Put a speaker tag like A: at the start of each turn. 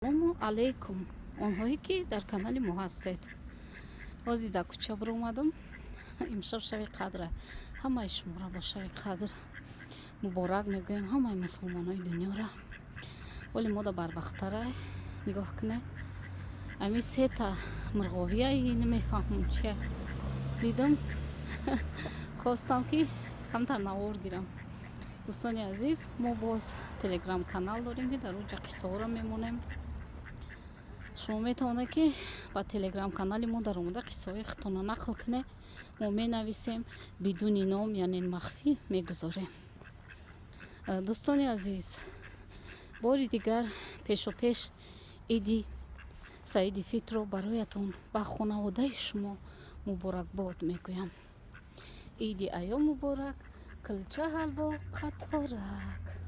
A: Ассалому алайкум, онҳое ки дар канали мо ҳастед. Ҳозир дар кӯча биромадам. Имшаб шаби қадра. Ҳамаи шуморо бо шаби қадр муборак мегӯем, ҳамаи мусулмонои дунёра. Вале мо да барвақттара. Нигоҳ кунед, ами сета мурғовия, намефаҳмам чия. Дидам, хостам, ки камтар навор гирам. Дӯстони азиз, мо боз телеграм канал дорем, ки дар он ҷа қиссаҳоро мемонем. Шумо метавонед, ки ба телеграм канали мо даромада, қиссаҳои худтонро нақл кунед. Мо менависем, бидуни ном, яъне махфӣ мегузорем. Дӯстони азиз, бори дигар пешопеш иди саиди фитрро бароятон ба хонаводаи шумо муборакбод мегӯям. Иди айём муборак, кулча, ҳалво, қаторак.